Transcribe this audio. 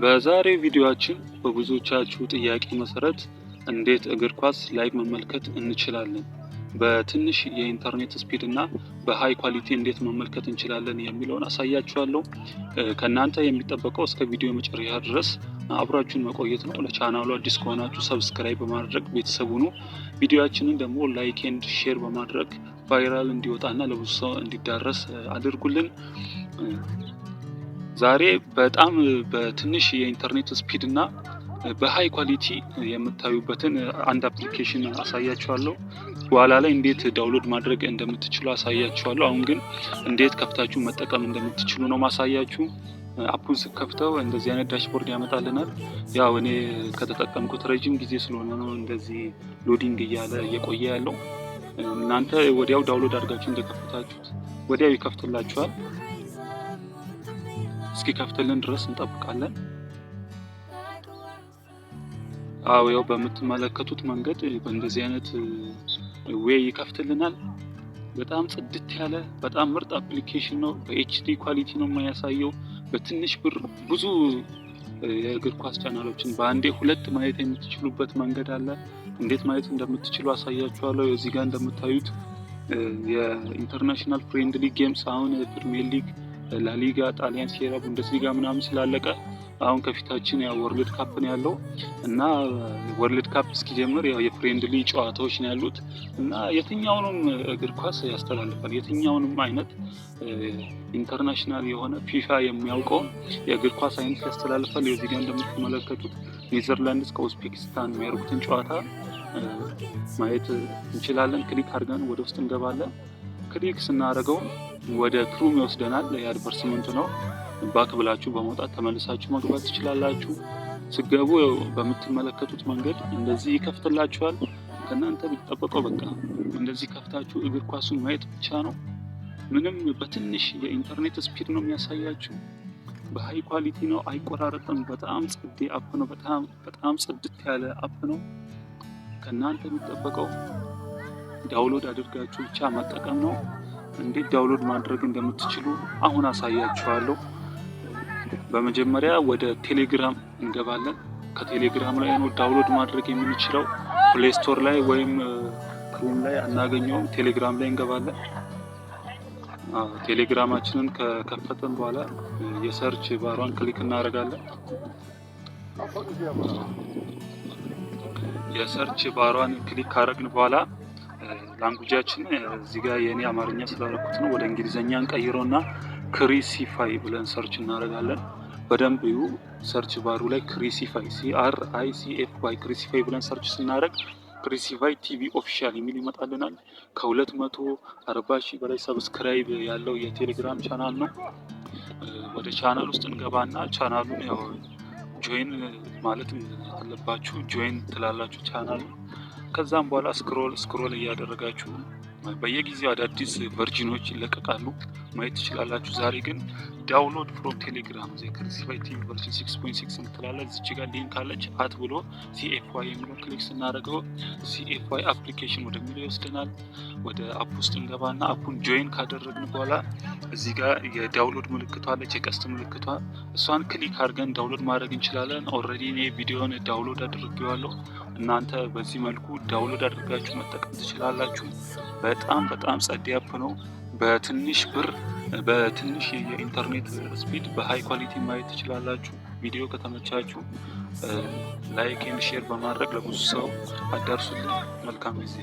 በዛሬው ቪዲዮአችን በብዙዎቻችሁ ጥያቄ መሰረት እንዴት እግር ኳስ live መመልከት እንችላለን፣ በትንሽ የኢንተርኔት speed እና በ high quality እንዴት መመልከት እንችላለን የሚለውን አሳያችኋለሁ። ከእናንተ የሚጠበቀው እስከ ቪዲዮ መጨረሻ ድረስ አብራችሁን መቆየት ነው። ለቻናሉ አዲስ ከሆናችሁ subscribe በማድረግ ቤተሰብ ሁኑ። ቪዲዮአችንን ደግሞ like and share በማድረግ viral እንዲወጣና ለብዙ ሰው እንዲዳረስ አድርጉልን። ዛሬ በጣም በትንሽ የኢንተርኔት speed እና በ high quality የምታዩበትን አንድ application አሳያችኋለሁ። በኋላ ላይ እንዴት download ማድረግ እንደምትችሉ አሳያችኋለሁ። አሁን ግን እንዴት ከፍታችሁ መጠቀም እንደምትችሉ ነው ማሳያችሁ። App ኡን ስከፍተው እንደዚህ አይነት dashboard ያመጣልናል። ያው እኔ ከተጠቀምኩት ረጅም ጊዜ ስለሆነ ነው እንደዚህ loading እያለ እየቆየ ያለው። እናንተ ወዲያው download አድርጋችሁ እንደከፈታችሁት ወዲያው ይከፍትላችኋል። እስኪከፍትልን ድረስ እንጠብቃለን። አዎ፣ ያው በምትመለከቱት መንገድ በእንደዚህ አይነት way ይከፍትልናል። በጣም ጽድት ያለ በጣም ምርጥ application ነው። በ HD quality ነው የሚያሳየው። በትንሽ ብር ብዙ የእግር ኳስ ቻናሎችን በአንዴ ሁለት ማየት የምትችሉበት መንገድ አለ። እንዴት ማየት እንደምትችሉ አሳያችኋለሁ። እዚህ ጋር እንደምታዩት የ international friendly games፣ አሁን ፕሪሚየር ሊግ፣ ላሊጋ፣ ጣሊያን ሴሪያ፣ ቡንደስሊጋ ምናምን ስላለቀ አሁን ከፊታችን ያው World Cup ነው ያለው እና World Cup እስኪጀምር ያው የ friendly ጨዋታዎች ነው ያሉት እና የትኛውንም እግር ኳስ ያስተላልፋል። የትኛውንም አይነት international የሆነ ፊፋ የሚያውቀውን የእግር ኳስ አይነት ያስተላልፋል። እዚህ ጋር እንደምትመለከቱት ኔዘርላንድስ ከኡዝቤኪስታን የሚያደርጉትን ጨዋታ ማየት እንችላለን። Click አድርገን ወደ ውስጥ እንገባለን። Click ስናደርገው ወደ Chrome ይወስደናል። የ advertisement ነው። Back ብላችሁ በመውጣት ተመልሳችሁ መግባት ትችላላችሁ። ስትገቡ በምትመለከቱት መንገድ እንደዚህ ይከፍትላችኋል። ከእናንተ የሚጠበቀው በቃ እንደዚህ ከፍታችሁ እግር ኳሱን ማየት ብቻ ነው። ምንም በትንሽ የኢንተርኔት speed ነው የሚያሳያችሁ። በ high quality ነው፣ አይቆራረጥም። በጣም ጸዴ app ነው። በጣም በጣም ጽድት ያለ app ነው። ከእናንተ የሚጠበቀው download አድርጋችሁ ብቻ መጠቀም ነው። እንዴት download ማድረግ እንደምትችሉ አሁን አሳያችኋለሁ። በመጀመሪያ ወደ ቴሌግራም እንገባለን። ከቴሌግራም ላይ ነው download ማድረግ የምንችለው። Play Store ላይ ወይም Chrome ላይ አናገኘውም። ቴሌግራም ላይ እንገባለን። ቴሌግራማችንን ከከፈትን በኋላ የ search bar ኧን click እናደርጋለን። የ search bar ኧን click ካደረግን በኋላ language ኣችን እዚህ ጋር የእኔ አማርኛ ስላደረኩት ነው። ወደ እንግሊዝኛ እንቀይረውና Cricfy ብለን search እናደርጋለን። በደንብ እዩ። Search bar ኡ ላይ Cricfy፣ CRICFY፣ Cricfy ብለን search ስናደርግ Cricfy TV official የሚል ይመጣልናል። ከ240,000 በላይ subscribe ያለው የቴሌግራም ቻናል ነው። ወደ ቻናል ውስጥ እንገባና ቻናሉን ያው join ማለት አለባችሁ። Join ትላላችሁ ቻናሉ። ከዛም በኋላ scroll scroll እያደረጋችሁ በየጊዜው አዳዲስ version ኦች ይለቀቃሉ፣ ማየት ትችላላችሁ። ዛሬ ግን download from Telegram the Cricfy TV version 6.6 የምትላለ እዚች ጋር link አለች። At ብሎ CFY የሚለው click ስናደርገው CFY application ወደሚለው ይወስደናል። ወደ app ውስጥ እንገባና app ኡን join ካደረግን በኋላ እዚህ ጋር የ download ምልክቷ አለች፣ የቀስት ምልክቷ፣ እሷን click አድርገን download ማድረግ እንችላለን። Already እኔ ቪዲዮን download አድርጌዋለሁ። እናንተ በዚህ መልኩ download አድርጋችሁ መጠቀም ትችላላችሁ። በጣም በጣም ጸዴ app ነው። በትንሽ ብር በትንሽ የኢንተርኔት speed በ high quality ማየት ትችላላችሁ። ቪዲዮ ከተመቻችሁ like and share በማድረግ ለብዙ ሰው አዳርሱልኝ። መልካም ጊዜ።